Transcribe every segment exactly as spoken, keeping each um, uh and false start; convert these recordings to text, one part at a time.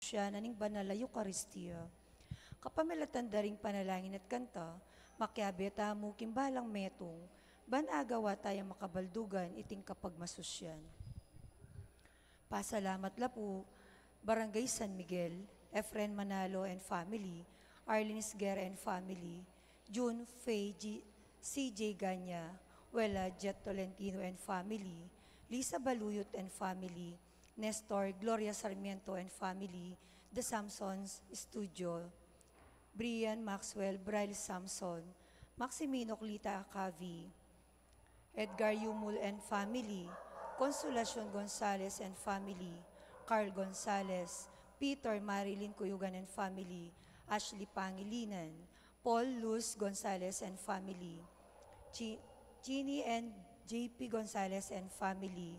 siya na ning banal a Eukaristia. Kapamilatan da ring panalangin at kanta, makiabe tamu king balang metung, ban agawa taya makabaldugan iting kapagmasusyan. Pasalamat la pu, Barangay San Miguel, Efren Manalo and family, Arlene Esguerra and family, June Faye G-, C J Ganya, Wela Jet Tolentino and family, Lisa Baluyot and family, Nestor Gloria Sarmiento and family, The Samsons Studio, Brian Maxwell Bryce Samson, Maximino Clita Acavi, Edgar Yumul and family, Consolacion Gonzalez and family, Carl Gonzalez, Peter Marilyn Cuyugan and family, Ashley Pangilinan, Paul Luz Gonzalez and family, Chi-, Chini and J P Gonzalez and family,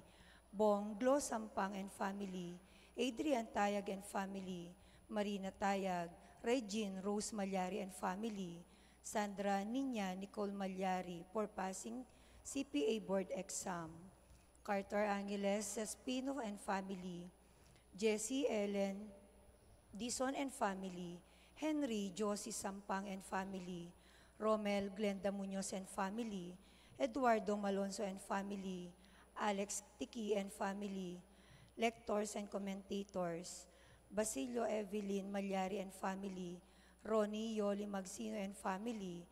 Bong Glo Sampang and family, Adrian Tayag and family, Marina Tayag, Regine Rose Malyari and family, Sandra Niña Nicole Malyari for passing C P A board exam, Carter Angeles Espino and family, Jessie Ellen Dizon and family, Henry Josie Sampang and family, Romel Glenda Muñoz and family, Eduardo Malonzo and family, Alex Tiki and family, lectors and commentators, Basilio Evelyn Malyari and family, Ronnie Yoli Magsino and family,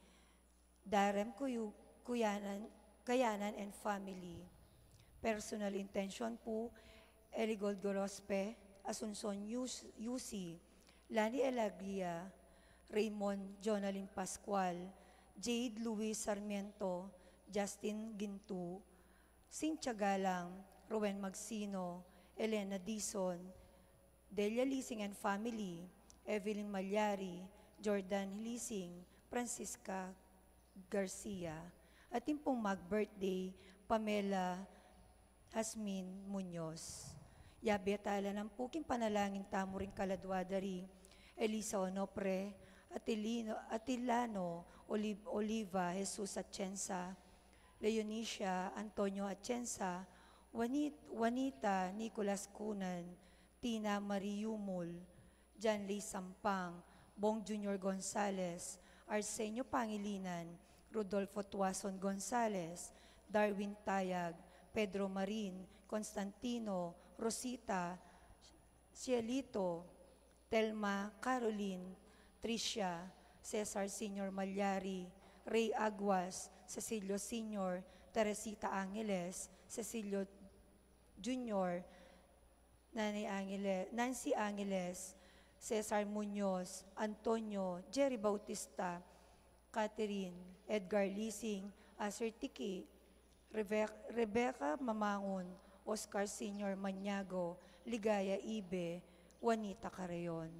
Darem Kuyu-, Kuyanan, Kayanan and family. Personal intention pu, Eligold Gorospe, Asuncion Yus-, Yusi, Lani Elagria, Raymond Jonalyn Pascual, Jade Luis Sarmiento, Justin Gintu, Cynthia Galang, Rowen Magsino, Elena Dizon, Delia Lising and family, Evelyn Malyari, Jordan Lising, Francisca Garcia. At ing pung mag-birthday, Pamela Hasmin Muñoz. Yabe tala nang puking panalangin tamu ring kaladwa da ri Elisa Onofre, Atilino, Atilano, Oli-, Oliva, Jesus Atienza, Leonicia Antonio Atienza, Juanit-, Juanita Nicolas Cunan, Tina Marie Yumul, John Lee Sampang, Bong Junior Gonzales, Arsenio Pangilinan, Rodolfo Tuason Gonzales, Darwin Tayag, Pedro Marin, Constantino, Rosita, Cielito, Telma, Caroline, Tricia, Cesar Senior Malyari, Ray Aguas, Cecilio Senior, Teresita Angeles, Cecilio Junior, Nanay Angele-, Nancy Angeles, Cesar Muñoz, Antonio, Jerry Bautista, Catherine, Edgar Lising, Acer Tiki, Rebe-, Rebecca Mamangun, Oscar Senior Maniago, Ligaya Ibe, Juanita Carreon.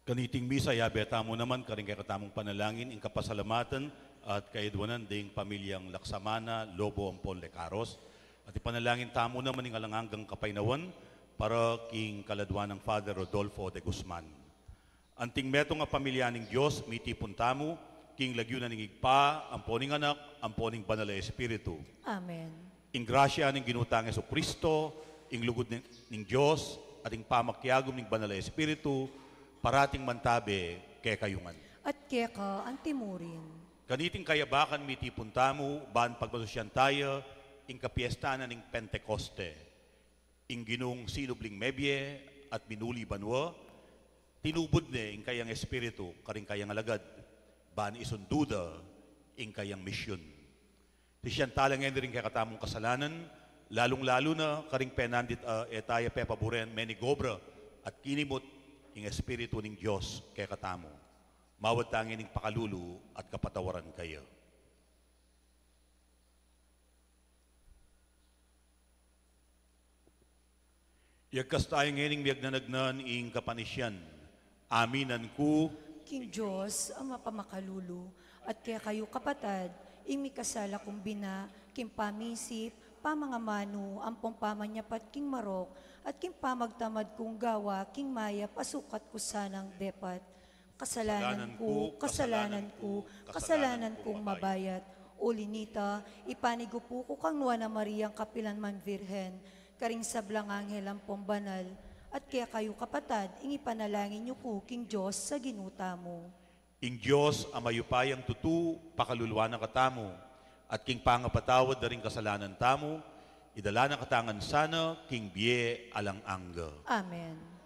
Kaniting misa, yabe tamu naman karing kekatamung panalangin ing kapasalamatan at kayadwanan ding pamilyang Laksamana, Lobo ampon Lecaros. At ipanalangin tamu naman ing alang anggang kapaynawan para king kaladwa nang Father Rodolfo de Guzman. Anting metung a pamilya ning Dios, mitipun tamu king lagyu na ning Ibpa, ampon ning Anak, ampon ning Banal a Espiritu. Amen. Ing grasya ning Ginu tang Jesucristo, ing lugud ning, ning Dios, at ing pamakiagum ning Banal a Espiritu, parating mantabe kekayu ngan. At keka antimurin. Kaniting kayabakan mitipun tamu, ban pagmasusyan taya ing kapiesta na ning Pentecoste. Ing Ginung sinubling mebie at minuli banua, tinubud ne ing kayang Espiritu karing kayang alagad, ban isundu da ing kayang misyun. Sisian tala ngeni ring kekatamung kasalanan, lalung-lalu na karing penandit a e taya pepaburen menigobra at kinimut ing Espiritu ning Dios kekatamu. Mawad ta ngening pakalulu at kapatawaran kaya. Yagkas taya ngening miyagnanagnan ing kapanisian. Aminan ku king Dios a mapamakalulu, at kekayu kapatad, ing mikasala kung bina, king pamisip, pamangamanu, ampon pamanyapat king marok, at king pamagtamad kung gawa king mayap a sukat ku sanang depat. Kasalanan ku, kasalanan ku, kasalanan kung mabayat. Uli nita, ipanigupu ku kang Nuan a Mariang kapilan man Virgen, karing sablang anghel ampon banal, at kekayu kapatad, ing ipanalangin yu ku king Dios a Ginu tamu. Ing Dios a mayupayang tutu, pakaluluan na katamu, at king pangapatawad da ring kasalanan tamu, idala na katamu ngan sana king bie alang angga. Amen.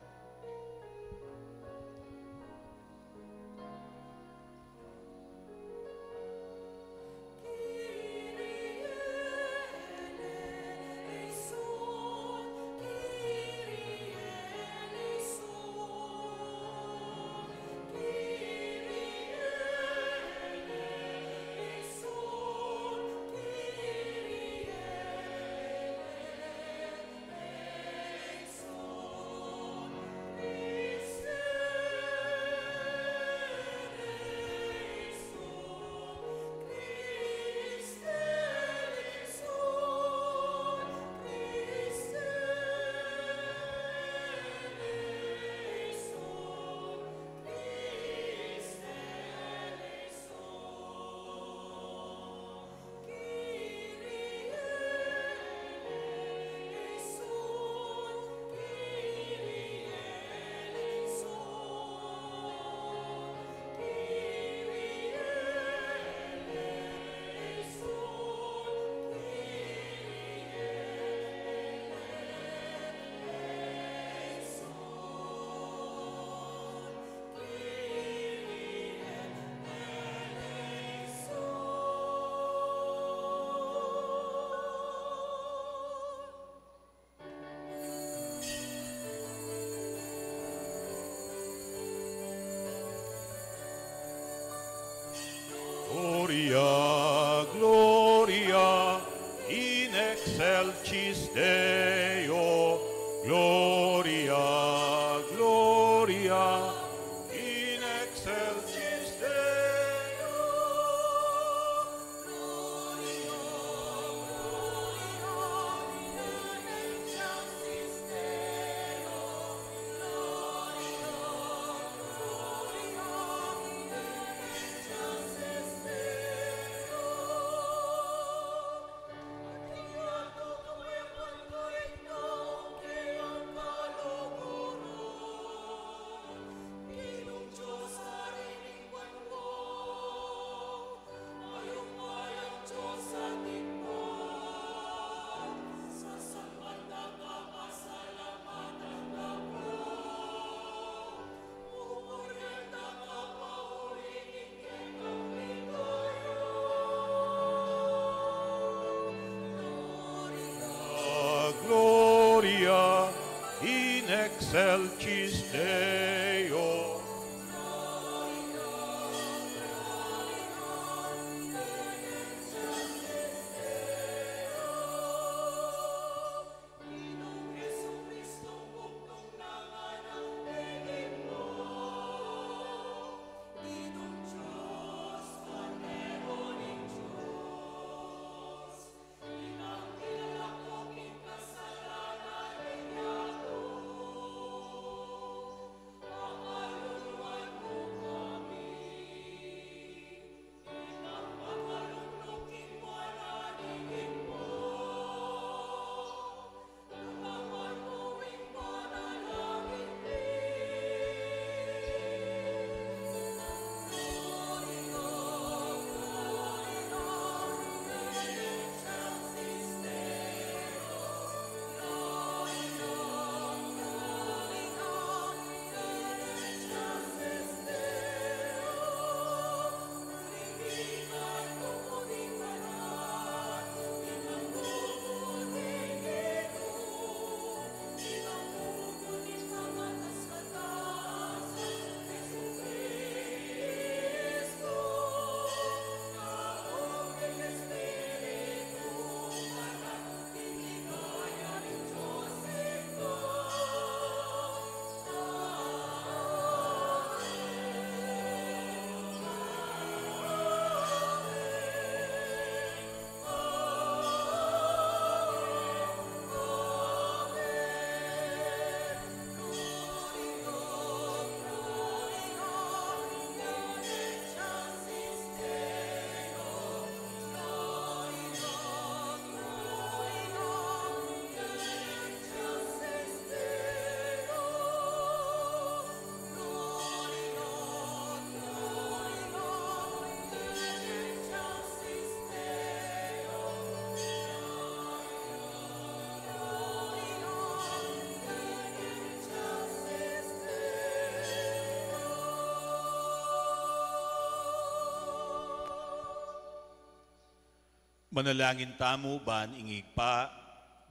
Manalangin tamu ban ing Ibpa,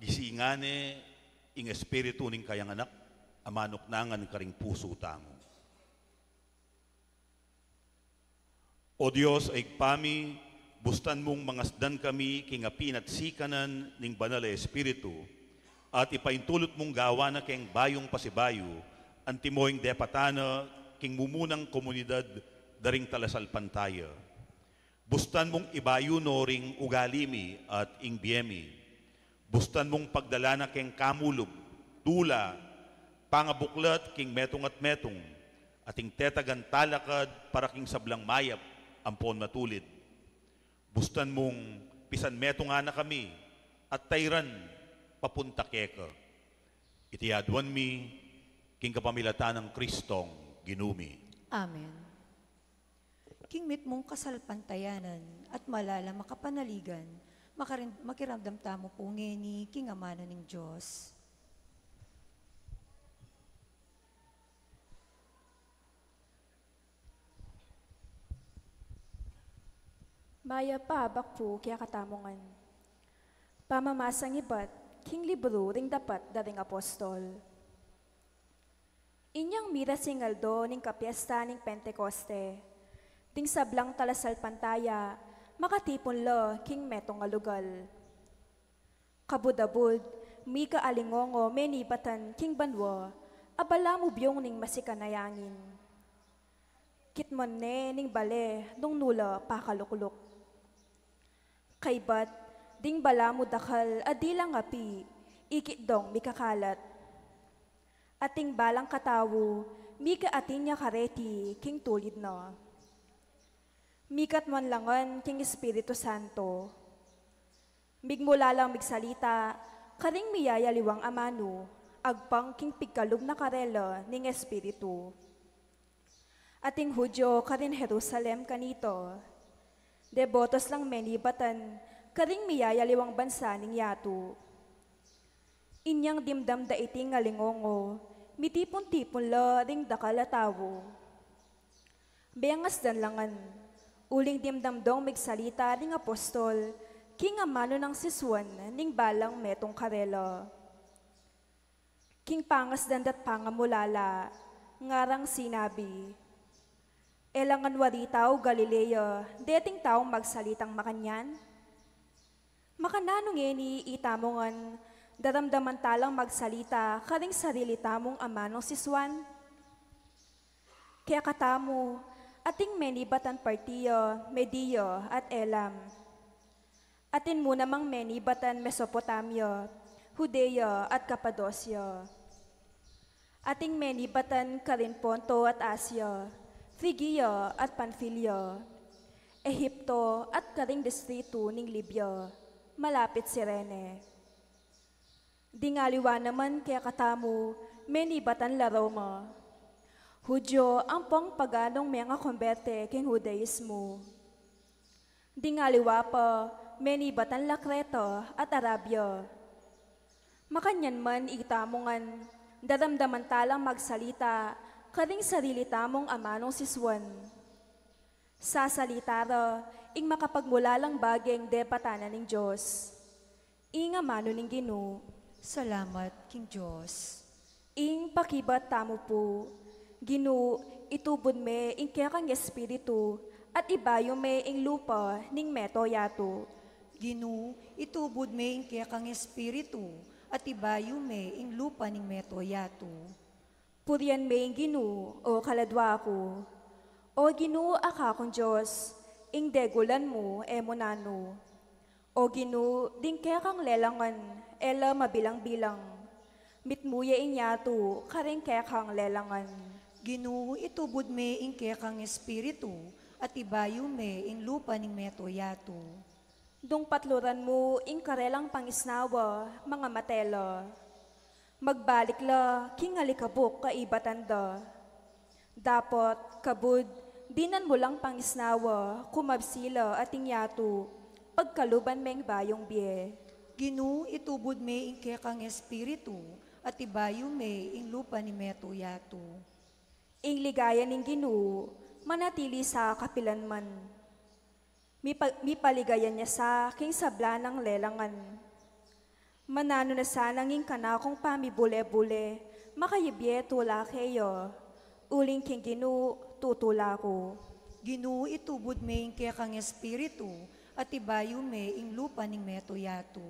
gisingan ne ing espiritu ning kayang Anak, a manuknangan karing pusu tamu. O Dios, a Ibpa mi, bustan mung mangasdan kami king api at sikanan ning Banal a Espiritu, at ipaintulut mung gawan na keng bayung pasibayu, antimo ing depatan na king mumunang komunidad da ring talasalpantaya. Bustan mung ibayu no ring ugali mi at ing bie mi. Bustan mung pagdalan na keng kamulug, tula, pangabuklat king metung at metung, at ing tetagan talakad para king sablang mayap ampon matulid. Bustan mung pisan metungan na kami at tairan papunta keka. Iti aduan mi king kapamilatan nang Kristong Ginu mi. Amen. King mitmung kasalpantayanan at malalam a kapanaligan, makarin-, makiramdam tamu pu ngeni king amanu ning Dios. Mayap a abak pu kekatamu ngan. Pamamasang ibat king libru ring Dapat da ring Apostol. Inyang miras ing aldo ning kapiesta ning Pentecoste, ding sablang talasalpantaya makatipun la king metung a lugal. Kabud-abud, mika alingongo menibatan king banua a balamu byung ning masikan a yangin. Kitmon ne ning bale nung nu la pakalukluk. Kaybat, ding balamu dakal a dilang api, ikit dong mikakalat. At ing balang katau, mika atin ya kareti king tulid na. Mikatmon la ngan king Espiritu Santo. Migmula lang migsalita karing miyayaliwang amanu, agpang king pigkalub na karela ning Espiritu. At ing Judio karin Jerusalem kanita, debotos lang menibatan karing miyayaliwang bansa ning yatu. Inyang dimdam da iting alingongo, mitipun-tipun la ring dakal a tau. Mengasdan la ngan, uling dimdam dong migsalita ring apostol king amanu nang sisuan ning balang metung karela. King pangasdan da't pangamulala, ngarang sinabi, "E la ngan wari tau Galilea deting taung magsalitang makanyan? Makananu ngeni itamu ngan daramdaman ta lang magsalita karing sarili tamung amanung sisuan?" Kekatamu, ating menibatan Partia, Media, at Elam. Atin mu namang menibatan Mesopotamia, Judea, at Kapadosia. Ating menibatan karin Ponto at Asia, Frigia at Panfilia, Ehipto at karing distritu ning Libya, malapit Cirene. Ding aliwa naman kekatamu, menibatan la Roma. Judio ampong paganung mengakomberte king Judaismo. Ding aliwa pa, menibatan la Kreta at Arabia. Makanyan man itamu ngan, daramdaman ta lang magsalita karing sarili tamung amanung sisuan. Sasalita ra ing makapagmulalang baging depatan na ning Dios. Ing amanu ning Ginu. Salamat king Dios. Ing pakibat tamu pu. Ginu, itubud me ing kekang espiritu, at ibayu me ing lupa ning meto yatu. Ginu, itubud me ing kekang espiritu, at ibayu me ing lupa ning meto yatu. Purian me ing Ginu, o kaladwa ku. O Ginu, a kakung Dios, ing degulan mu e mu nanu. O Ginu, ding kekang lelangan, e la mabilang-bilang. Mitmu ya ing yatu karing kekang lelangan. Ginu, itubud me ing kekang espiritu, at ibayu me ing lupa ning meto yatu. Dung patluran mu ing karelang pangisnawa, mangamate la. Magbalik la king alikabuk kaibatan da. Dapot, kabud, dinan mu lang pangisnawa, kumabsi la ating yatu, pagkaluban meng bayung bie. Ginu, itubud me ing kekang espiritu, at ibayu me ing lupa ning meto yatu. Ing ligaya ning Ginu, manatili sa kapilanman. Mipa-, mipaligayan ya sa king sabla nang lelangan. Mananu na sanang ing kanakung pamibule-bule, makayibie tula keya, uling king Ginu tutula ku. Ginu, itubud me ing kekang espiritu, at ibayu me ing lupa ning meto yatu.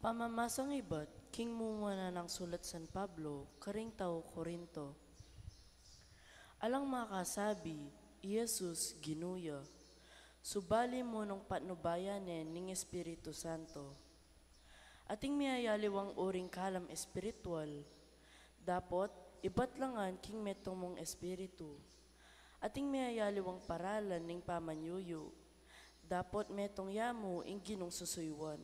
Pamamasang ibat king mumuna nang sulat San Pablo karing tau Corinto. Alang makasabi i Jesus Ginu ya, subali mu nung patnubayan ne ning Espiritu Santo. Ating miyayaliwang uring kalam espiritual, dapot ibat la ngan king metung mung espiritu. Ating miyayaliwang paralan ning pamanyuyu, dapot metung ya mu ing Ginung susuyuan.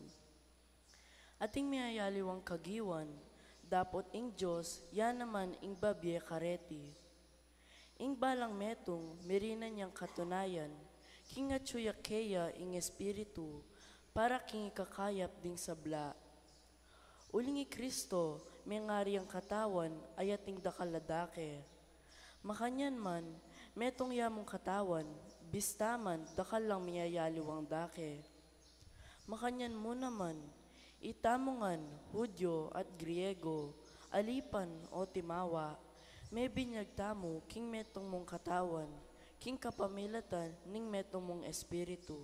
Ating miyayaliwang kagiwan, dapot ing Dios ya naman ing babie kareti. Ing balang metung mirinan yang katunayan, king atyu ya keya ing Espiritu, para king ikakayap ding sabla. Uling i Kristo, mengari yang katawan, ayating dakal a dake. Makanyan man, metung ya mung katawan, bista man dakal lang miyayaliwang dake. Makanyan mu naman, itamu ngan, Hudyo at Griego, alipan o timawa, mebinyag tamu king metung mung katawan, king kapamilatan ning metung mung Espiritu.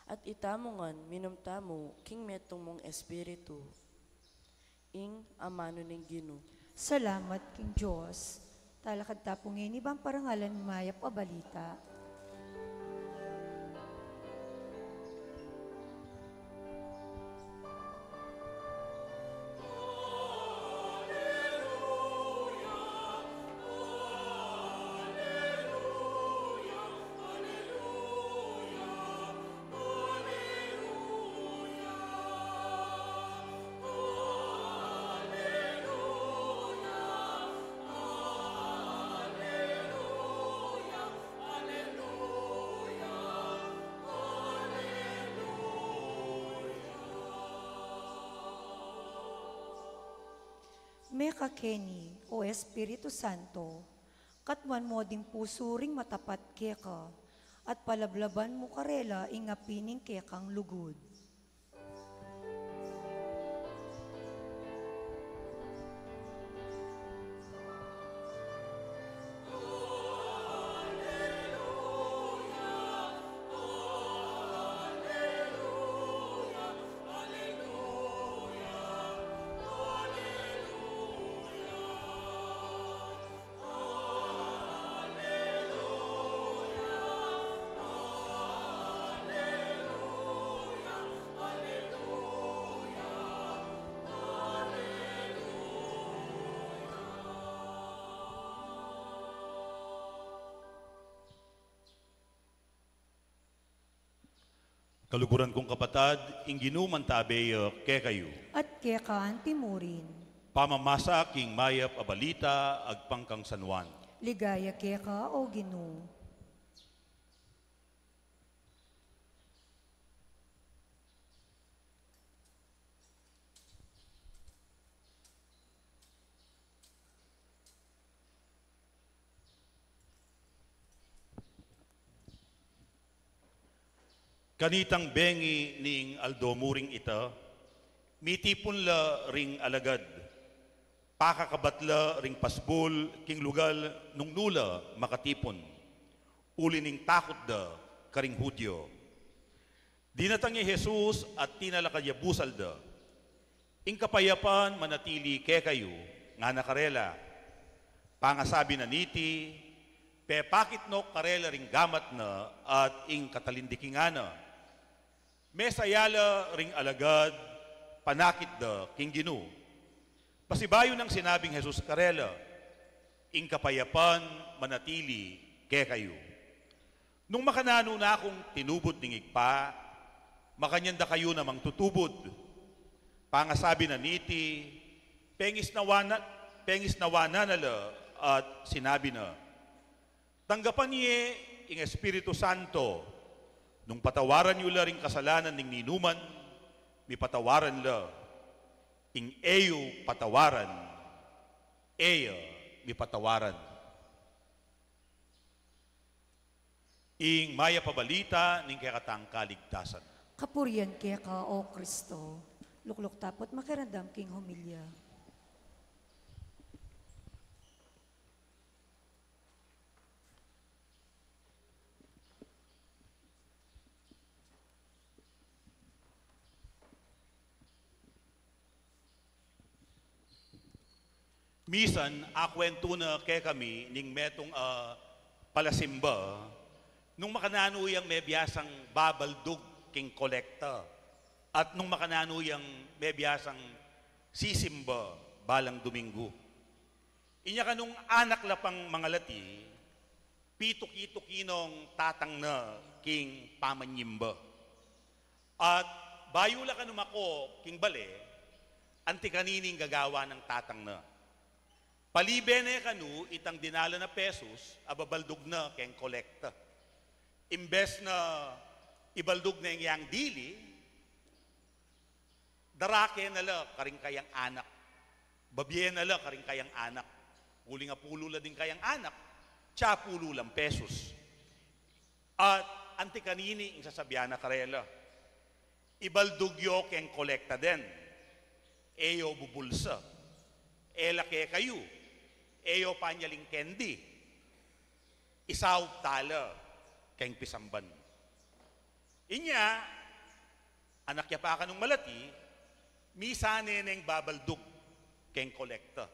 At itamu ngan, minum tamu king metung mung Espiritu. Ing amanu ning Ginu. Salamat king Dios. Talakad ta pu ngeni bang parangalan mayap a balita. Mekakeni, O Espiritu Santo, katwan mu ding pusu ring matapat keka, at palablaban mu karela ing api ning kekang lugud. Kaluguran kung kapatad, ing Ginu mantabe ya kekayu. At keka anti murin. Pamamasa king mayap a balita agpang kang San Juan. Ligaya keka, O Ginu. Kanitang bengi ning aldo mu ring ita, mitipun la ring alagad. Pakakabat la ring pasbul king lugal nung nu la makatipun. Uli ning takut da karing Hudyo. Dinatang ya i Jesus at tinalakad ya busal da. Ing kapayapan manatili kekayu, ngana karela. Pangasabi na niti, pepakit no karela ring gamat na at ing katalindiki ngana. Mesaya la ring alagad, panakit da king Ginu. Pasibayu nang sinabing Jesus karela, ing kapayapan manatili kekayu. Nung makananu na kung tinubud ning Ibpa, makanyan da kayu namang tutubud. Pangasabi na niti, pengisnawa na, pengisnawa na na la at sinabi na, tanggapan ye ing Espiritu Santo, nung patawaran yu la ring kasalanan ning ninuman, mipatawaran la, ing e yu patawaran, e ya mipatawaran. Ing mayap a balita ning kekatang kaligtasan. Kapurian keka, O Kristo. Lukluk ta pu't makiramdam king homilya. Misan, akwentu na kekami ning metung a palasimba, nung makananu yang mebiasang babaldug king kolekta, at nung makananu yang mebiasang sisimba balang Domingo. Inya kanung anak la pang mangalati, pituki-tuki nong tatang na king pamanyimba. At bayu la kanu mako king bale, anti kanining gagawa nang tatang na. Palibe ne kanu itang dinalan a pesos a babaldug na keng kolekta. Imbes na ibaldug ne yang dili, darake na la karing kayang anak. Babie na la karing kayang anak. Uling apulu la ding kayang anak, atsapulu lang pesos. At anti kanini ing sasabian na karela, "Ibaldug yu keng kolekta den. E yu bubulsa. E la kekayu. E yu panyaling kendi. Isaup ta la keng pisamban." Inya, anak ya pa kanung malati, misan ne neng babaldug keng kolekta.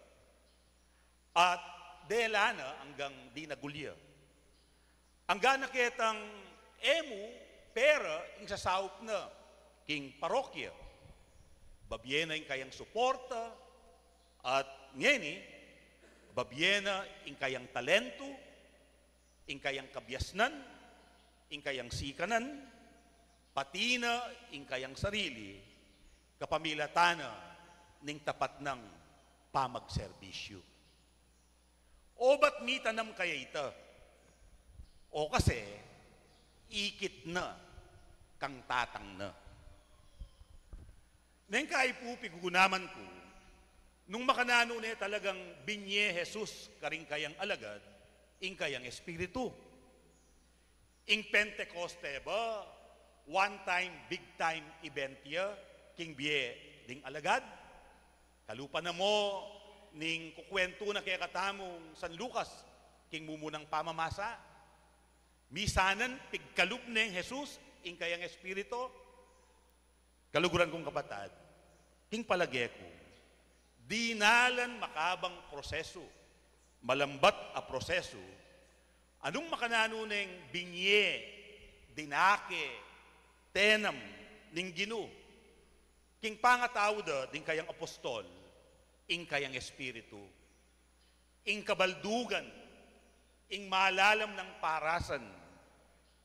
At dela na anggang dinagul ya. Angga na ketang e mu pera ing sasaup na king parokya. Babie na ing kayang suporta, at ngeni, babie na ing kayang talentu, ing kayang kabiasnan, ing kayang sikanan, pati na ing kayang sarili, kapamilatan na ning tapat nang pamagserbisyu. O ba't mitanam kaya ita? O kasi, ikit na kang tatang na. Neng kaipu, pigugunaman ku, nung makananu ne talagang binye Jesus karing kayang alagad ing kayang espiritu. Ing Pentecoste ba, one time, big time event ya king bie ding alagad? Kalupa na mu ning kukuwentu na kekatamung San Lucas king mumunang pamamasa. Misanan pigkalub neng Jesus ing kayang espiritu. Kaluguran kung kapatad, king palage ku, dinalan makabang prosesu, malambat a prosesu, anung makananu neng binye, dinake, tenam ning Ginu king pangatau da ding kayang apostol, ing kayang espiritu. Ing kabaldugan, ing malalam nang parasan,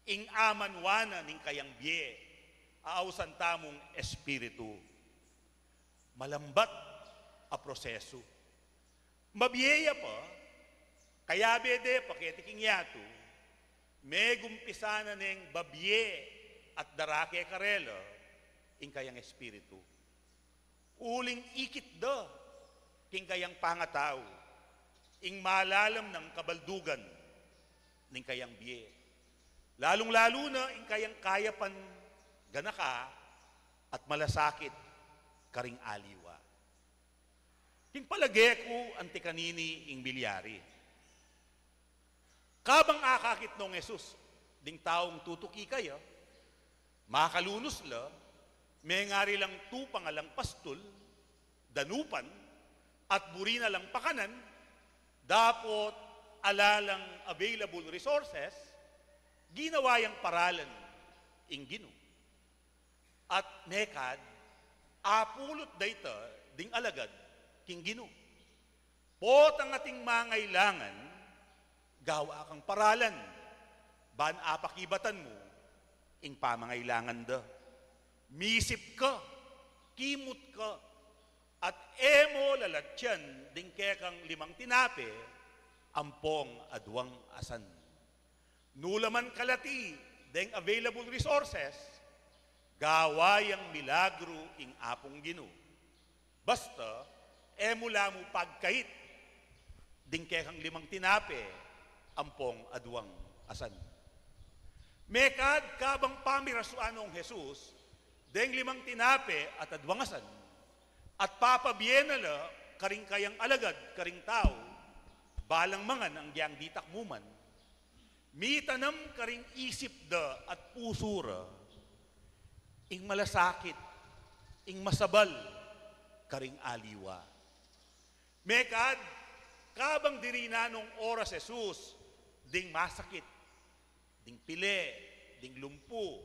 ing amanuan na ning kayang bie, ausan tamung espiritu. Malambat a prosesu. Mabie ya pa, kayabe de pa keti king yatu, megumpisa na neng babie at darake karela ing kayang espiritu. Uling ikit da king kayang pangatau ing malalam nang kabaldugan ning kayang bie, lalung-lalu na ing kayang kayapan ganaka at malasakit karing aliwa. King palage ku, anti kanini ing milyari. Kabang akakit nong Jesus ding taung tutuki kaya, makalunus la, mengari lang tupang alang pastul, danupan, at buri na lang pakanan, dapot ala lang available resources, ginawa yang paralan ing Ginu. At mekad, apulut da ita ding alagad king Ginu. Potang ating mangailangan, gawa kang paralan, ban apakibatan mu ing pamangailangan da. Misip ka, kimut ka, at e mu lalatyan ding kekang limang tinape ampong aduang asan. Nu la man kalati deng available resources, gawa yang milagru ing Apung Ginu. Basta, e mu la mu pagkait ding kekang limang tinape ampong aduang asan. Mekad kabang pamirasuan nong Jesus deng limang tinape at adwang asan, at papabie na la karing kayang alagad karing tau, balang mangan anggyang ditak mu man, mitanam karing isip da at pusu ra ing malasakit, ing masabal karing aliwa. Mekad kabang dirinan nong oras Jesus ding masakit, ding pile, ding lumpu,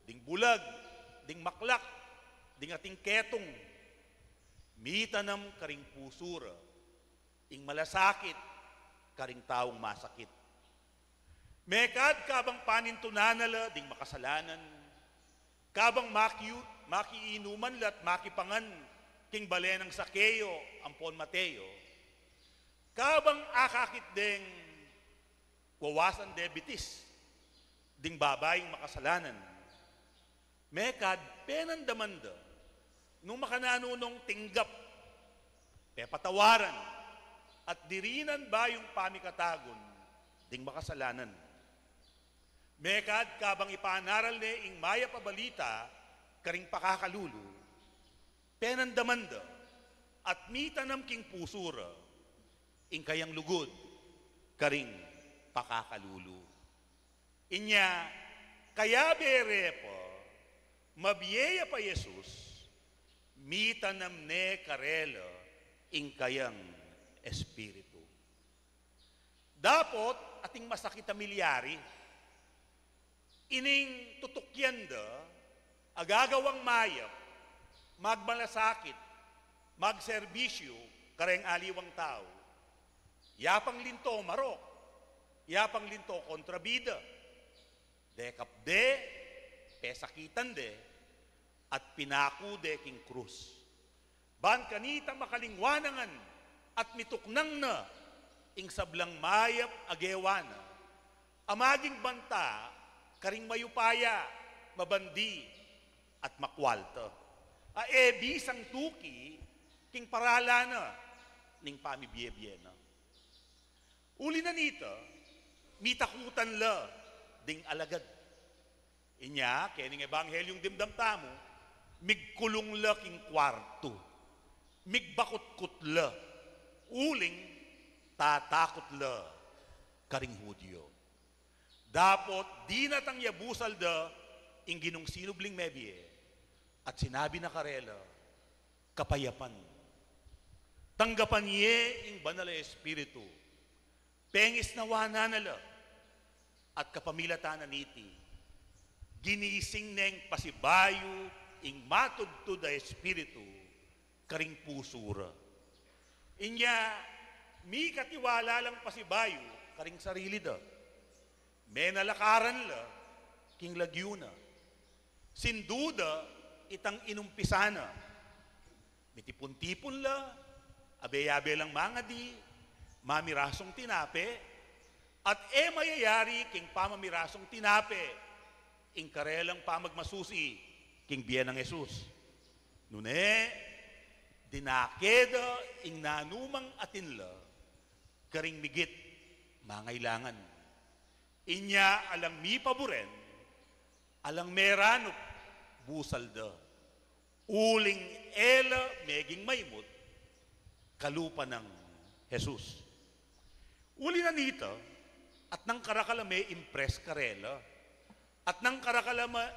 ding bulag, ding maklak, ding ating ketung, mitanam karing pusu ra ing malasakit karing taung masakit. Mekad kabang panintunan na la ding makasalanan, kabang makiu-, makiinuman la at makipangan king bale nang Sakeo ampon Mateo, kabang akakit deng wawasan de bitis ding babaing makasalanan, mekad penandaman da nung makananu nong tinggap, pepatawaran, at dirinan bayung pamikatagun ding makasalanan. Mekad kabang ipanaral ne ing mayap a balita karing pakakalulu, penandaman da at mitanam king pusu ra ing kayang lugud karing pakakalulu. Inya, kayabe re pa, mabie ya pa Jesus, mitanam ne karela ing kayang Espiritu. Dapot ating masakit a milyari, ining tutukyan da a gagawang mayap, magmalasakit, magserbisyu kareng aliwang tau. Yapang linto marok, yapang linto kontrabida, dekap de, pesakitan de, at pinaku de king krus. Ban kanita makalingwanangan at mituknang na ing sablang mayap a gewa na, a maging banta karing mayupaya, mabandi, at makwalta, a e bisang tuki king paralan na ning pamibie-bie na. Uli na nita, mitakutan la ding alagad. Inya, kening ebanghelyung dimdam tamu, migkulung la king kwartu, migbakutkut la, uling tatakut la karing Judio. Dapot dinatang ya busal da ing Ginung sinubling mebie, at sinabi na karela, kapayapan. Tanggapan ye ing Banal a Espiritu. Pengisnawan na la, at kapamilatan na niti, ginising neng pasibayu ing matudtud a Espiritu karing pusu ra. Inya, mikatiwala lang pasibayu karing sarili da. Menalakaran la king lagyu na. Sindu da itang inumpisa na. Mitipun-tipun la, abe-abe lang mangadi, mamirasung tinape, at e mayayari king pamamirasung tinape ing karelang pamagmasusi king bie nang Jesus. Nune, dinake da ing nanumang atin la karing migit mangailangan. Inya alang mipaburen, alang meranup, busal da. Uling e la meging maimut kalupa nang Jesus. Uli na nita, at nang karakal a me-impress karela, at nang karakal a ma-,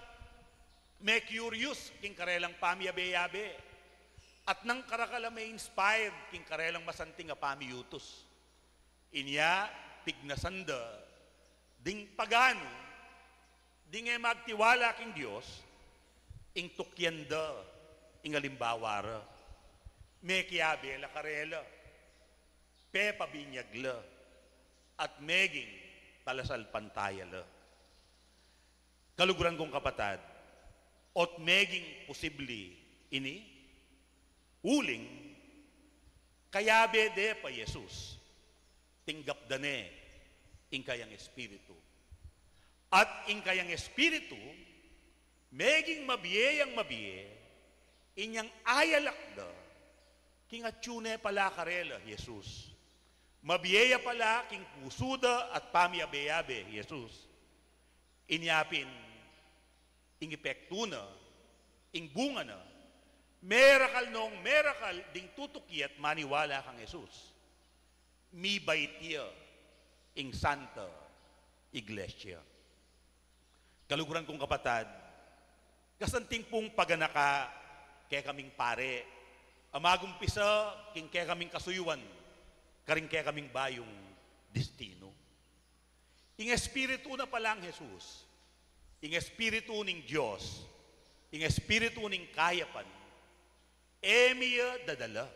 me-curious king karelang pamiyabe-yabe, at nang karakal a me-inspired king karelang masanting a pamiyutus. Inya, pignasan da ding paganu ding e magtiwala king Dios, ing tukyan da ing alimbawa ra. Mekiabe la karela, pepabinyag la, at meging talasalpantaya la. Kaluguran kung kapatad, ot meging posibli ini? Uling, kayabe de pa Jesus, tinggap da ne ing kayang Espiritu. At ing kayang Espiritu, meging mabie yang mabie, inyang ayalak da, king atyu ne pala karela Jesus. Mabie ya pala king pusu da at pamiyabe-yabe Jesus. Inya pin, ing epektu na, ing bunga na, merakal nong merakal ding tutuki at maniwala kang Jesus. Mibait ya ing Santa Iglesia. Kaluguran kung kapatad, kasanting pung paganaka kekaming pari, a magumpisa king kekaming kasuyuan, karing kekaming bayung destinu. Ing Espiritu na palang Jesus, ing Espiritu ning Dios, ing Espiritu ning kayapan, e mi ya dadala.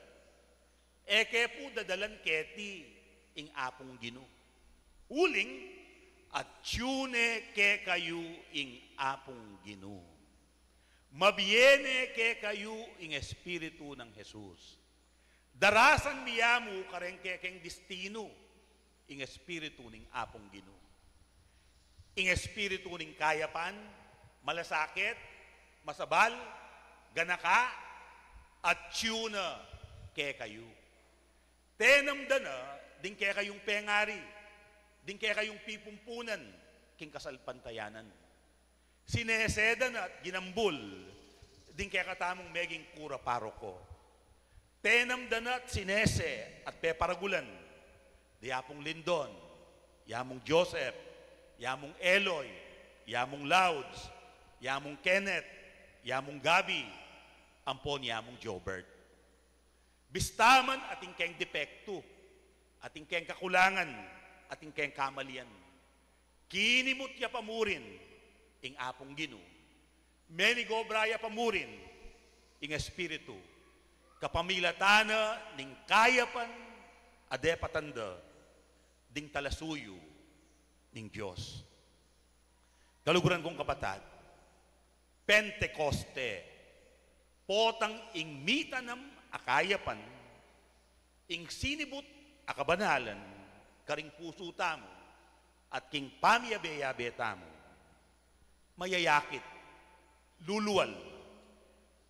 E ke pu dadalan keti ing Apung Ginu. Uling, atyu ne kekayu ing Apung Ginu. Mabie ne kekayu ing Espiritu nang Jesus. Darasan mi ya mu kareng kekeng destinu ing Espiritu ning Apung Ginu. Ing Espiritu ning kayapan, malasakit, masabal, ganaka, atyu na kekayu. Tenam da na ding kekayung pengari, ding kekayung pipumpunan king kasalpantayanan. Sinese da na at ginambul ding kekatamung meging kura paroko. Tenam da na at sinese at peparagulan di Apung Lindon, i Amung Joseph, i Amung Eloy, i Amung Louds, i Amung Kenneth, i Amung Gabby, ampon i Amung Jobert. Bista man atin keng depektu, atin keng kakulangan, atin keng kamalian, kinimut ya pa murin ing Apung Ginu. Menigobra ya pa murin ing Espiritu kapamilatan na ning kayapan a depatan da ding talasuyu ning Dios. Kaluguran kung kapatad, Pentekoste, potang ing mitanam a kayapan, ing sinibut a kabanalan karing pusu tamu at king pamiyabe-yabe tamu. Mayayakit, lulual,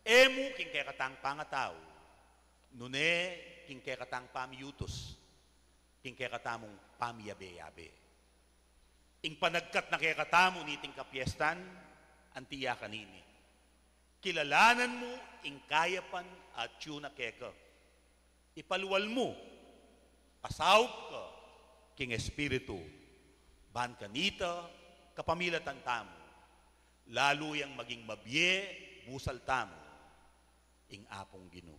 e mu king kekatang pangatau, nune king kekatang pamiyutus, king kekatamung pamiyabe-yabe. Ing panagkat na kekatamu niting kapiestan, anti ya kanini. Kilalanan mu ing kayapan a atyu na keka. Ipalual mu, pasaup ka king Espiritu, ban kanita kapamilatan tamu, lalu yang maging mabie busal tamu ing Apung Ginu.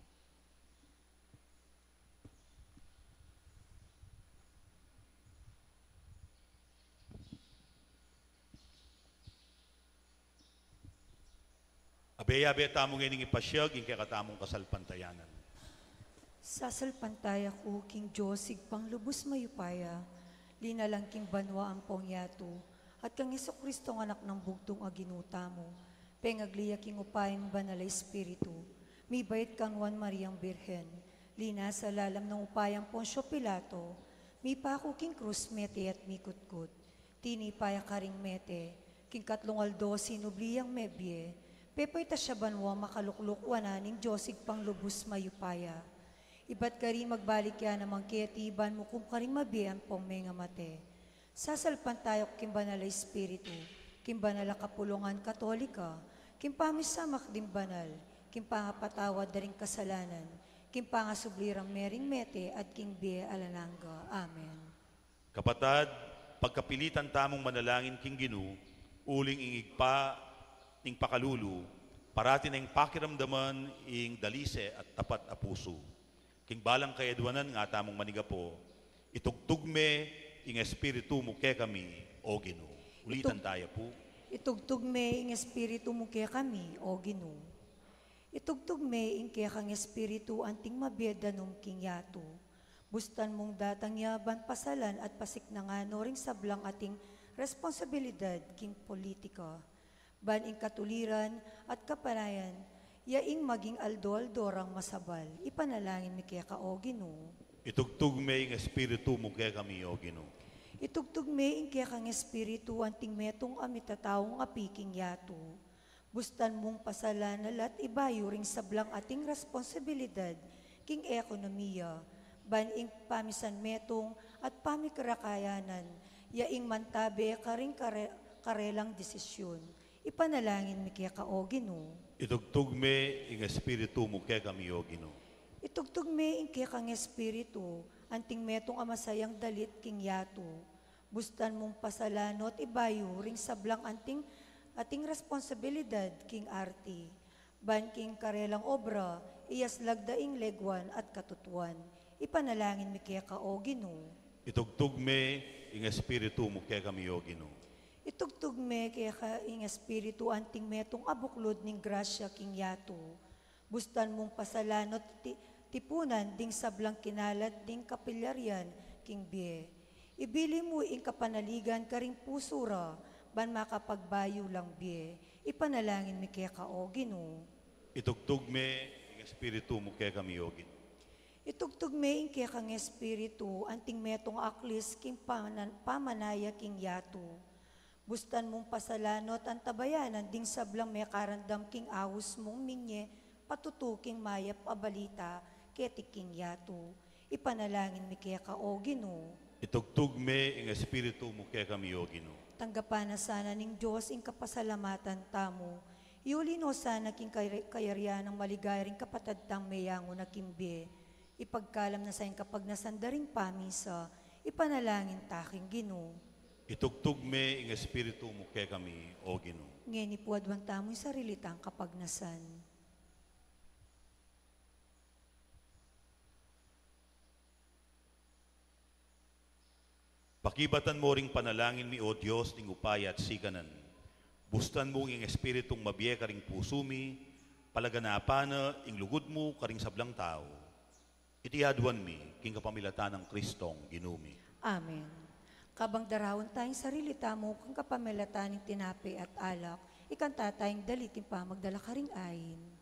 Abe-abe tamu ngening ipasiag ing kekatamung kasalpantayanan. Sasalpantaya ku king Dios Ibpang lubus mayupaya, linalang king banua ampong yatu, at kang Jesucristo, Anak nang bugtung a Ginu tamu, pengagli ya king upayang Banal a Espiritu, mibait kang Nuan Mariang Birhen, linasa lalam nang upayang Poncio Pilato, mipaku king krus, mete at mikutkut. Tinipa ya karing mete, king katlung aldo sinubli yang mebie, pepaitas ya banua, makalukluk wanan ning Dios Ibpang lubus mayupaya. Ibat karin magbalik ya naman keti ban mukum karing mabie ampong mengamate. Sasalpantaya ku king Banal a Espiritu, king banal a kapulungan Katolika, king pamisamak ding banal, king pangapatawad da ring kasalanan, king pangasubli rang mering mete, at king bie alang angga. Amen. Kapatad, pagkapilitan tamung manalangin king Ginu, uling ing Ibpa ning pakalulu, parati neng pakiramdaman ing dalise at tapat a pusu. King balang kayadwanan nga tamung manigapu, itugtug me ing Espiritu mu kekami, O Ginu. Ulitan Itug- taya pu. Itugtug me ing Espiritu mu kekami, O Ginu. Itugtug me ing kekang Espiritu anting mabie danum king yatu. Bustan mung datang ya ban pasalan at pasiknangan no ring sablang ating responsibilidad king politika. Ban ing katuliran at kapanayan ya ing maging aldo-aldo rang masabal. Ipanalangin mi keka, O Ginu. Itugtug me ing Espiritu mu kekami, O Ginu. Itugtug me ing kekang Espiritu anting metung a mitataung api king yatu. Bustan mung pasalan at ibayu ring sablang ating responsibilidad king ekonomiya, ban ing pamisan metung at pamikarakayanan ya ing mantabe karing kare-, karelang desisyun. Ipanalangin mi keka, O Ginu. Itugtug me ing espiritu mu kekami, O Ginu. Itugtug me ing kekang espiritu, anting metung a masayang dalit king yatu. Bustan mung pasalanut ibayu ring sablang anting ating responsibilidad king arti. Ban king karelang obra, iyaslag da ing leguan at katutuan. Ipanalangin mi keka, O Ginu. Itugtug me ing espiritu mu kekami, O Ginu. Itugtug me keka ing espiritu anting metung a buklud ning grasya king yatu. Bustan mung pasalanut ti-, tipunan ding sablang kinalat ding kapilyarian king bie. Ibili mu ing kapanaligan karing pusu ra, ban makapagbayu lang bie. Ipanalangin mi keka, O Ginu. Itugtug me ing espiritu mu kekami, O Ginu. Itugtug me ing kekang espiritu, anting metung aklis king pamanan-, pamanaya king yatu. Bustan mung pasalanut antabayanan ding sablang mekarandam king aus mung minye patutu king mayap a balita keti king yatu. Ipanalangin mi keka, O Ginu. Itugtug me ing espiritu mu kekami, O Ginu. Tanggapan na sana ning Dios ing kapasalamatan tamu. Iuli no sana king kay-, kayarian nang maligaya ring kapatad tang meyangu na king bie. Ipagkalam na sa ing kapagnasan da ring pamisa. Ipanalangin ta king Ginu. Itugtug me ing espiritu mu kekami, O Ginu. Ngeni pu aduan tamu ing sarili tang kapagnasan. Pakibatan mu ring panalangin mi, O Dios ning upaya at sikanan. Bustan mu ing espiritung mabie karing pusu mi, palaganapan na ing lugud mu karing sablang tau. Iti aduan mi king kapamilatan nang Kristong Ginu mi. Amen. Kabang daraun taya ing sarili tamu king kapamilatan ning tinape at alak, ikanta taya ing dalit ning pamagdala karing ain.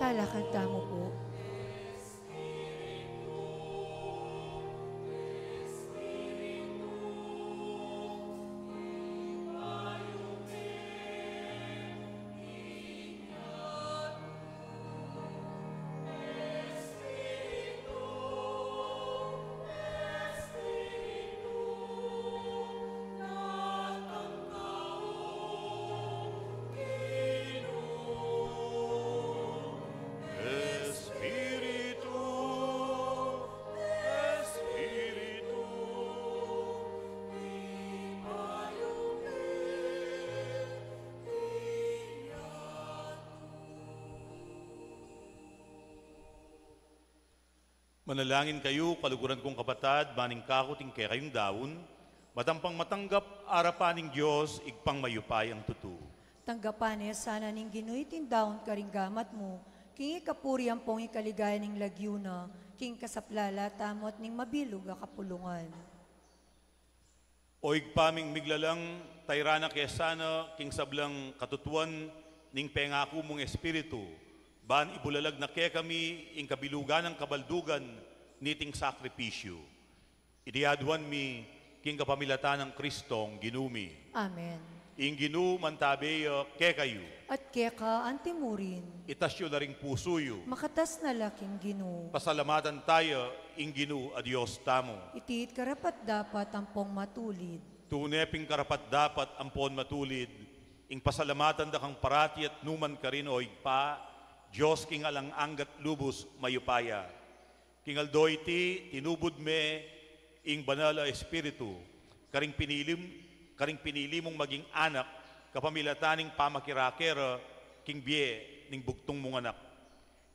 Alakad tamu pu. Espiritu, Espiritu, Manalangin kayu, kaluguran kung kapatad, ban ing kaku at ing kekayung daun, matampang matanggap arapan ning Dios, Ibpang mayupayang tutu. Tanggapan ne sana ning Ginu iting daun karing gamat mu, king ikapuri ampong ikaligaya ning lagyu na, king kasaplalan tamu at ning mabilug a kapulungan. O Ibpa ming miglalang, tayran na ke sana king sablang katutuan ning pengaku mung Espiritu, ban ibulalag na kekami ing kabilugan nang kabaldugan niting sakripisyu. Iti aduan mi king kapamilatan nang Kristong Ginu mi. Amen. Ing Ginu mantabe ya kekayu. At keka antimurin. Itas yu la ring pusu yu. Makatas na la king Ginu. Pasalamatan taya ing Ginu a Dios tamu. Iti karapat-dapat ampong matulid. Tune pin karapat-dapat ampon matulid, ing pasalamatan da kang parati at numan karin, o Ibpa, Dios king alang angga at lubus mayupaya. King aldo iti, tinubud me ing Banal a Espiritu, karing pinilim, karing pinili mung maging anak, kapamilatan ning pamakirake ra king bie ning bugtung mung anak.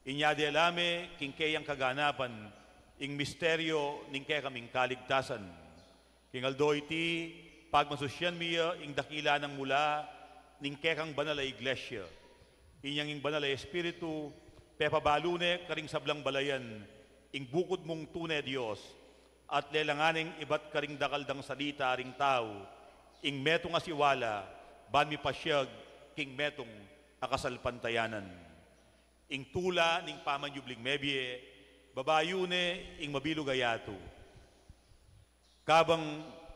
Inya dela me king keyang kaganapan ing misteryo ning kekaming kaligtasan. King aldo iti, pagmasusyan mi ya ing dakila nang mula ning kekang banal a Iglesia. Inyang ing Banal a Espiritu, pepabalu ne karing sablang balayan ing bukud mung tune Dios, at lelangan neng ibat karing dakal dang salita ring tau ing metung a siwala, ban mipasyag king metung a kasalpantayanan. Ing tula ning pamanyubling mebie, babayu ne ing mabilug a yatu. Kabang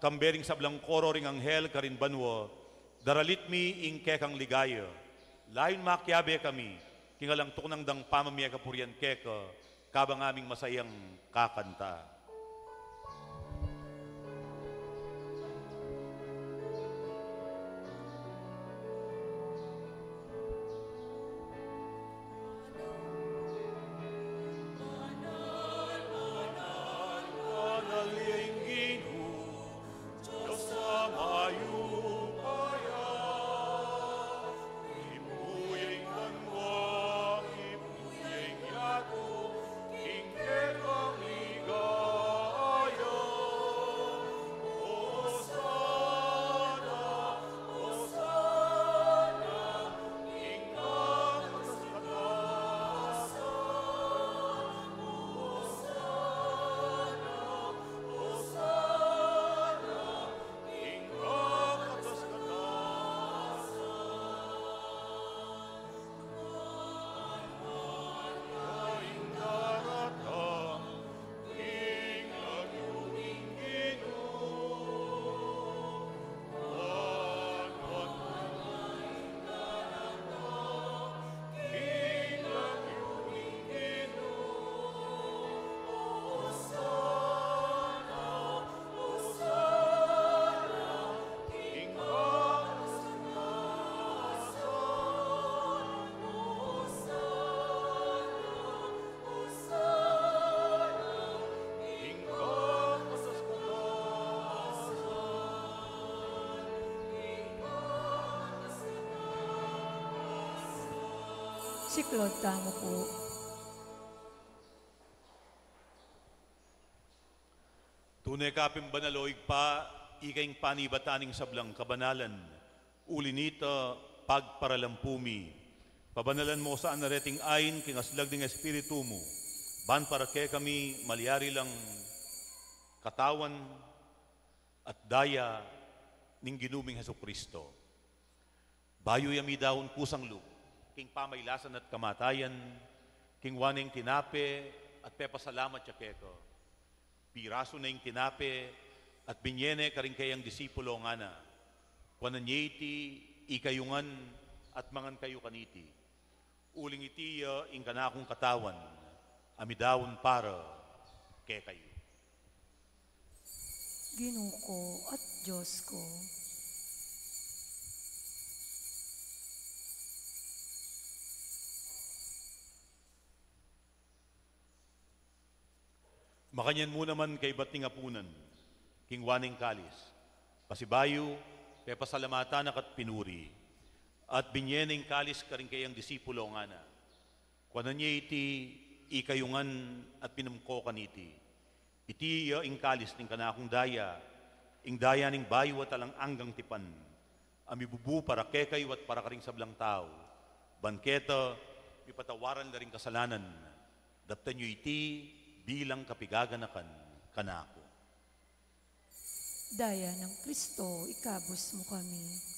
kambe ring sablang koro ring anghel karin banua, daralit mi ing kekang ligaya. Layun makiabe kami king alang tuknang dang pamamie kapurian keka, kabang aming masayang kakanta. Siklaud tamu pu. Tune ka pin banal, o Ibpa, ika ing panibatan ning sablang kabanalan. Uli nita, pagparalampu mi, pabanalan mu sana reting ain king aslag ning Espiritu mu, ban para kekami malyari lang katawan at daya ning Ginu ming Jesucristo. Bayu ya midaun kusang lub king pamailasan at kamatayan, Kingwa ne ing tinape at pepasalamat ya keka. Pirasu ne ing tinape at binye ne karing keyang disipulo, ngana: Kuanan ye iti ikayu ngan at mangan kayu kaniti. Uling iti ya ing kanakung katawan a midaun para kekayu. Ginu ku at Dios ku. Makanyan mu naman kaybat ning apunan, kingwa ne ing kalis, pasibayu pepasalamatan na ka at pinuri, at binye ne ing kalis karing keyang disipulo, ngana: Kuanan ye iti ikayu ngan at minum ko kaniti. Iti ya ing kalis ning kanakung daya, ing daya ning bayu at alang anggang tipan, a mibubu para kekayu at para karing sablang tau, ban keta mipatawaran la ring kasalanan. Daptan yu iti bilang kapigaganakan kanaku. Daya nang Kristo, ikabus mu kami.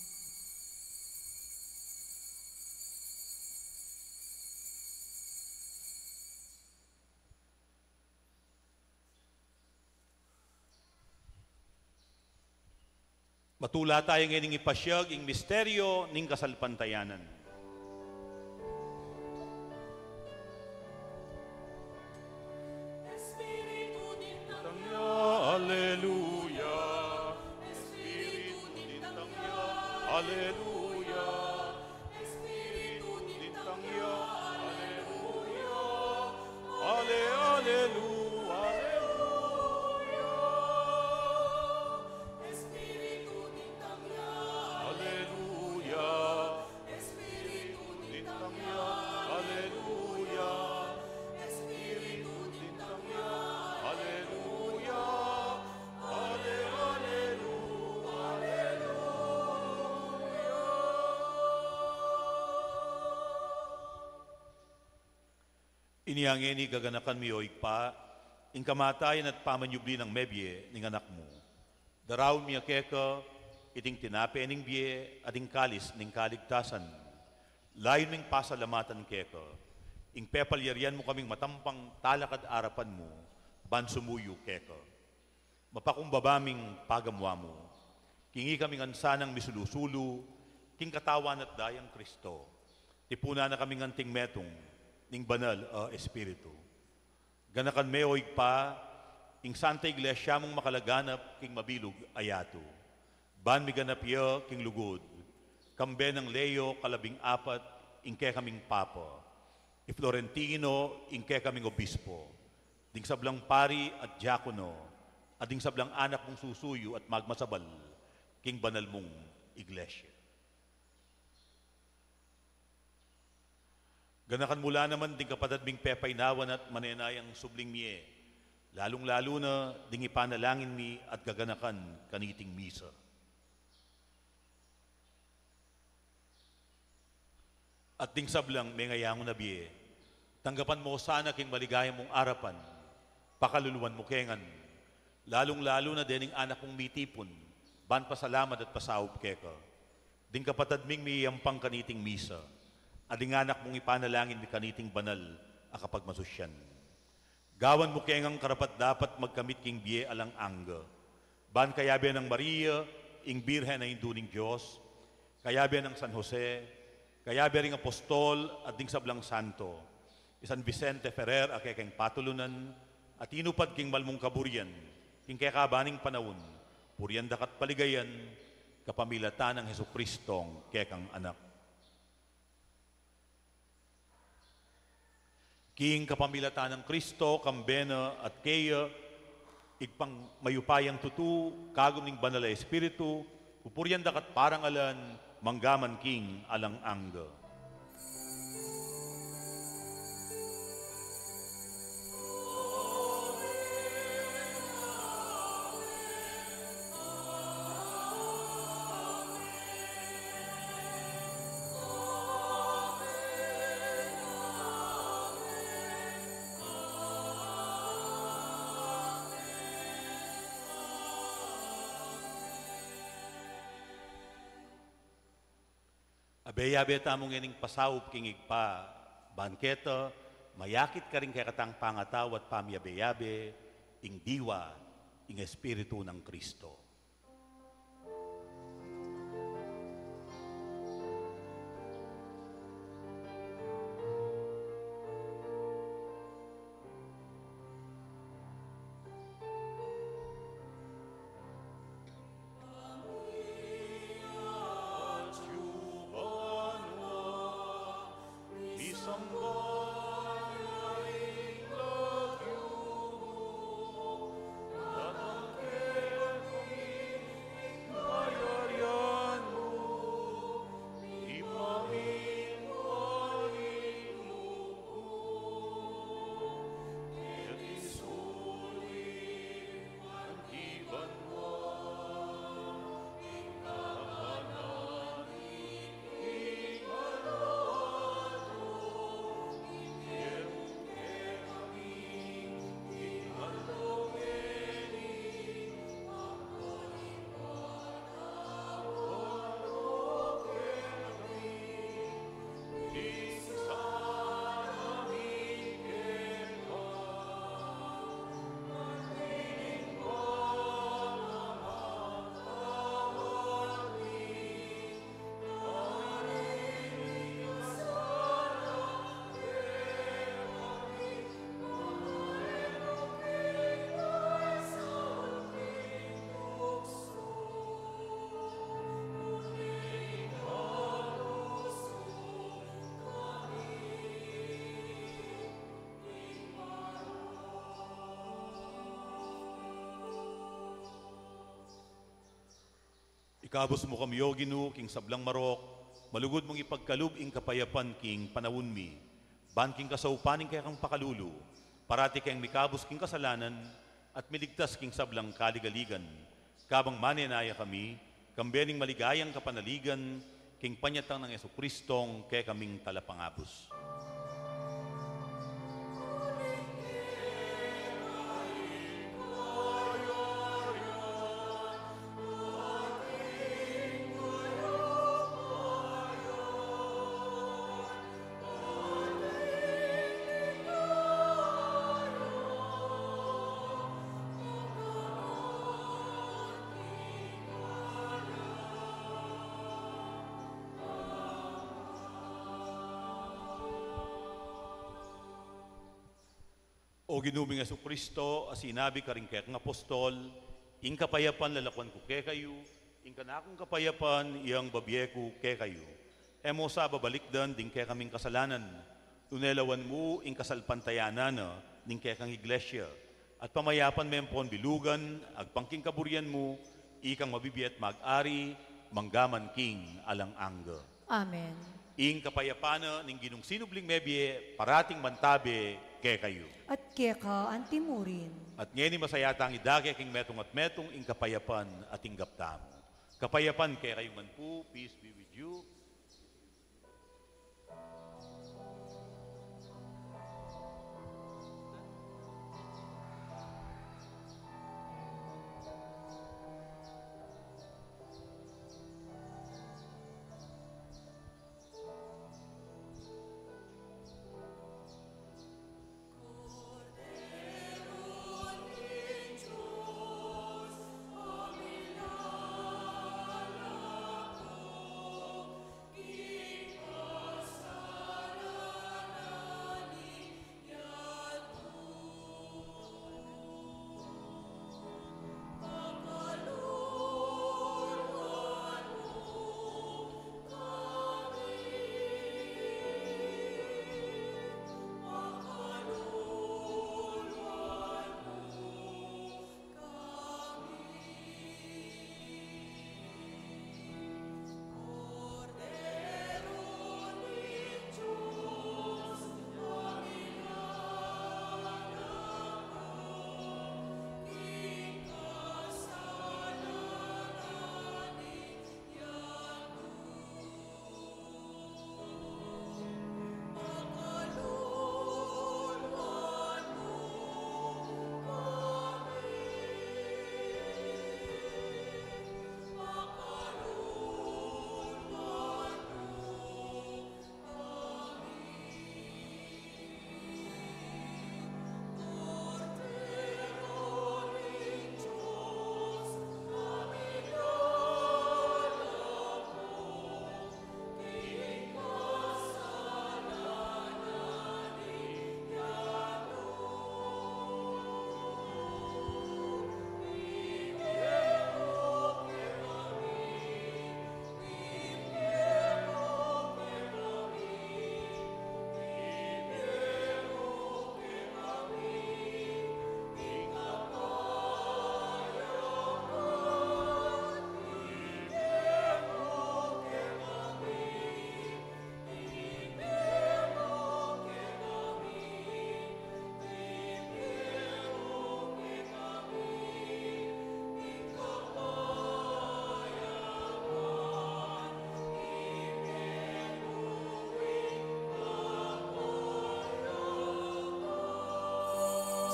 Matula taya ngening ipasiag ing misteryo ning kasalpantayanan. Espiritu nintang ya, aleluya. Espiritu nintang ya, aleluya. Espiritu nintang ya, aleluya. Ale, alelu, aleluya. Espiritu nintang ya, aleluya. Espiritu nintang ya, aleluya. Espiritu nintang ya, aleluya. Ale, alelu, aleluya. Inya ngeni gaganakan mi, o Ibpa, ing kamatayan at pamanyubli nang mebie ning Anak mu. Daraun mi ya keka iting tinape ning bie at ing kalis ning kaligtasan. Layun ming pasalamatan keka ing pepalyarian mu kaming matampang talakad arapan mu ban sumuyu keka. Mapakumbaba ming pagamuan mu. King ikami ngan sanang misulu-sulu king katawan at dayang Kristo, tipunan na kami ngan anting metung ning Banal a Espiritu. Ganakan me, o Ibpa, ing Santa Iglesia mung makalaganap king mabilug a yatu, ban miganap ya king lugud, kambe nang Leo kalabing apat, ing kekaming Papa, i Florentino, ing kekaming Obispo, ding sablang pari at diakono, at ding sablang anak mung susuyu at magmasabal king banal mung Iglesia. Ganakan mu la naman ding kapatad ming pepainawan at manenayang subling mie, lalung-lalu na ding ipanalangin mi at gaganakan kaniting misa. At ding sablang mengayangu na bie, tanggapan mu sana king maligaya mung arapan, pakaluluan mu ke ngan, lalung-lalu na dening anak mung mitipun ban pasalamat at pasaup keka. Ding kapatad ming miyampang kaniting misa, at ding anak mung ipanalangin mi kaniting banal a kapagmasusyan. Gawan mu ke ngang karapat-dapat magkamit king bie alang angga, ban kayabe nang Maria, ing Birhen a Indu ning Dios, kayabe nang San Jose, kayabe ring apostol at ding sablang santo, i San Vicente Ferrer a kekeng patulunan, a tinupad king malmung kaburian king kekaban ning panaun, purian daka at paligayan kapamilatan nang Jesucristong kekang Anak. King kapamilatan nang Kristo, kambe na at keya, Ibpang mayupayang tutu, kagum ning Banal a Espiritu, pupurian daka at parangalan mangga man king alang angga. Abe, yabe tamu ngening pasaup king Ibpa, ban keta mayakit karing kekatang pangatau at pamiyabe-yabe, ing diwa, ing Espiritu nang Kristo. Ikabus mu kami, O Ginu, king sablang marok, malugud mung ipagkalub ing kapayapan king panaun mi. Ban king kasaupan ning kekang pakalulu, parati keng mikabus king kasalanan at miligtas king sablang kaligaligan. Kabang manenaya kami, kambe ning maligayang kapanaligan, king panyatang nang Jesucristong kekaming Talapangabus. O Ginu ming Jesucristo, a sinabi karing kekang apostol, ing kapayapan lalakuan ku kekayu, ing kanakung kapayapan yang babie ku kekayu. E mu sa babalikdan ding kekaming kasalanan, nune lawan mu ing kasalpantayanan na ning kekang iglesia, at pamayapan me ampon bilugan agpang king kaburian mu, ikang mabibie at mag-ari manggaman king alang angga. Amen. Ing kapayapan na ning Ginung sinubling mebie, parating mantabe kekayu. At keka antimurin. At ngeni masaya tang idake king metung at metung ing kapayapan a tinggap tamu. Kapayapan kekayu ngan pu, peace be with you.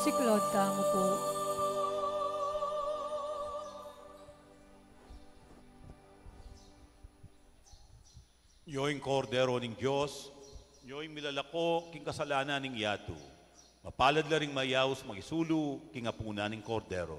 Siklaud tamu pu. Io ing Kordero ning Dios, io ing milalako king kasalanan ning yatu. Mapalad la ring mayaus makisulu king apunan ning Kordero.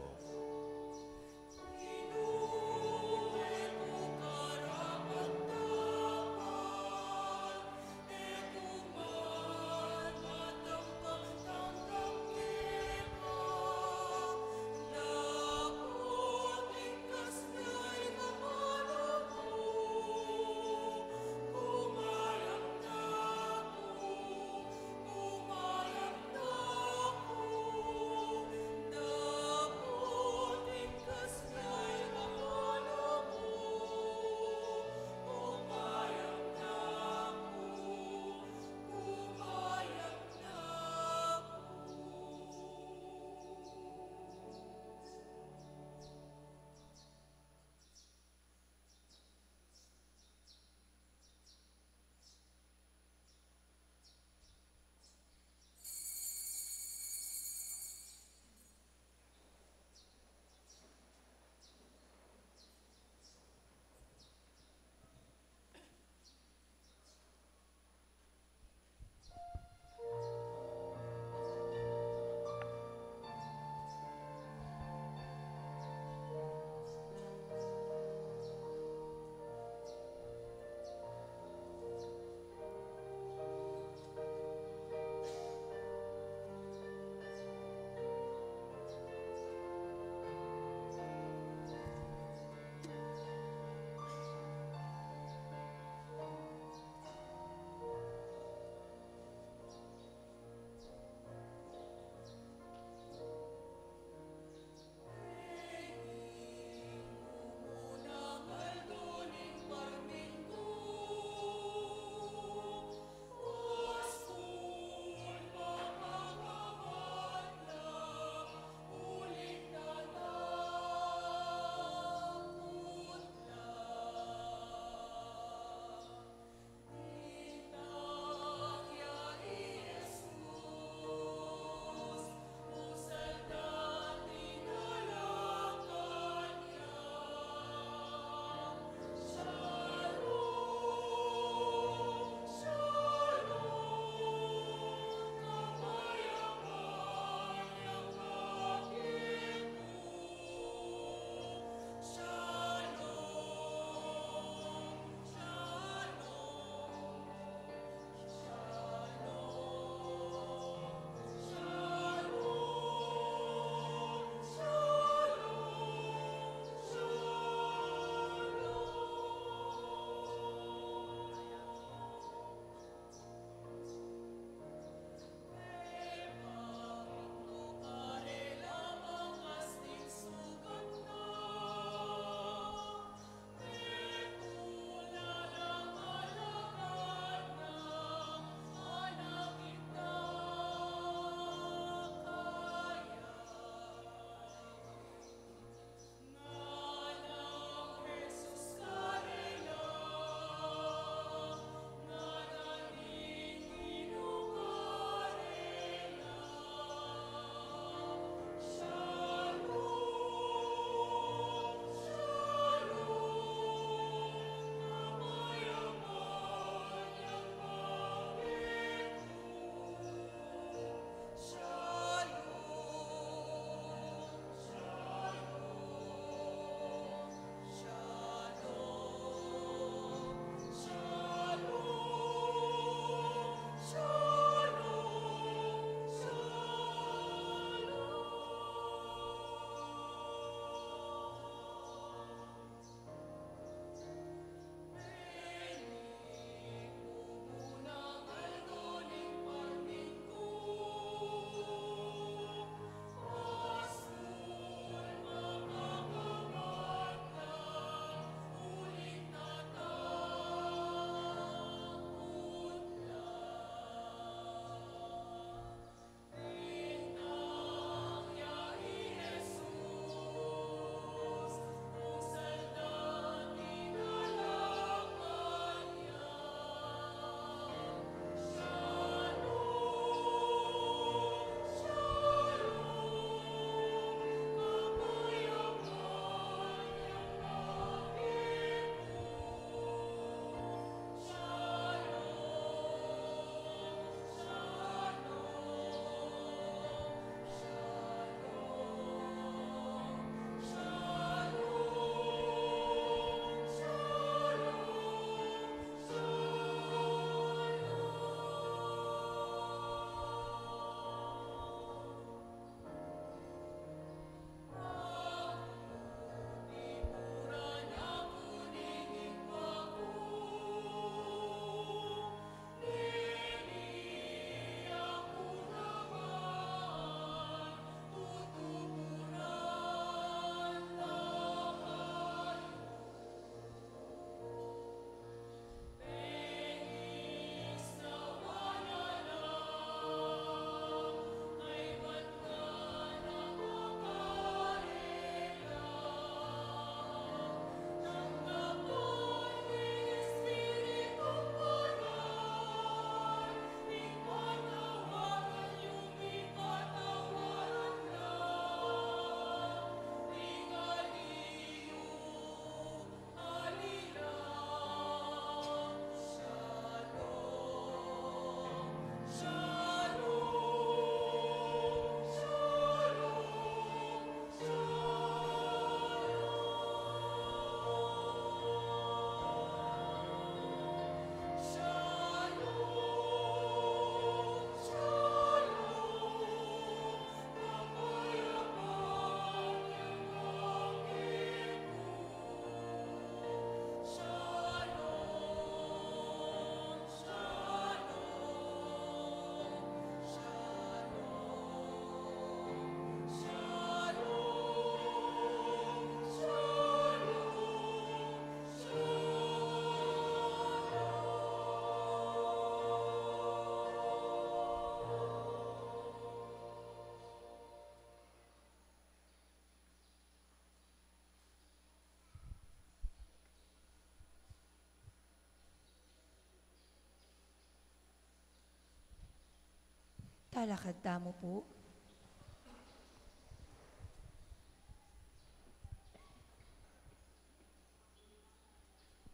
Talakad tamu pu.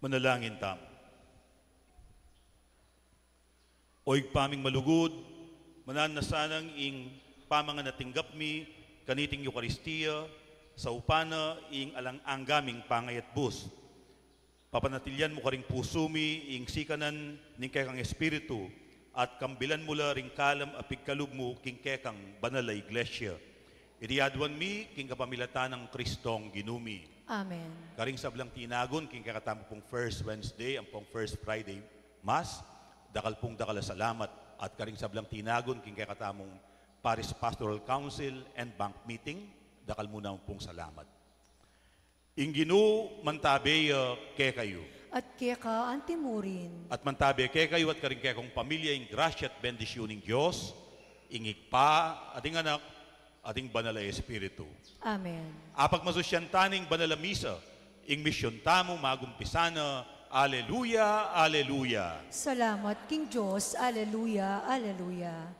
Manalangin tamu. O Ibpa ming malugud, mananu na sanang ing pamangan a tinggap mi kaniting Eukaristia, saupan na ing alang angga ming pangayatbus. Papanatilian mu karing pusu mi ing sikanan ning kekang Espiritu, at kambilan mu la ring kalam a pigkalub mu king kekang banal a Iglesia. Iti aduan mi king kapamilatan nang Kristong Ginu mi. Amen. Karing sablang tinagun king kekatamu pung First Wednesday, ampong First Friday Mass, dakal pung dakal a salamat, at karing sablang tinagun king kekatamung Parish Pastoral Council and Bank Meeting, dakal mu naman pung salamat. Ing Ginu mantabe ya kekayu. At keka antimurin. At mantabe kekayu at karing kekong pamilya ing grasya at bendisyun ning Dios, ing Ibpa, at ing Anak, at ing Banal a Espiritu. Amen. Apagmasusyan ta ning Banal a Misa, ing misyon tamu magumpisa na. Aleluya, aleluya. Salamat king Dios. Aleluya, aleluya.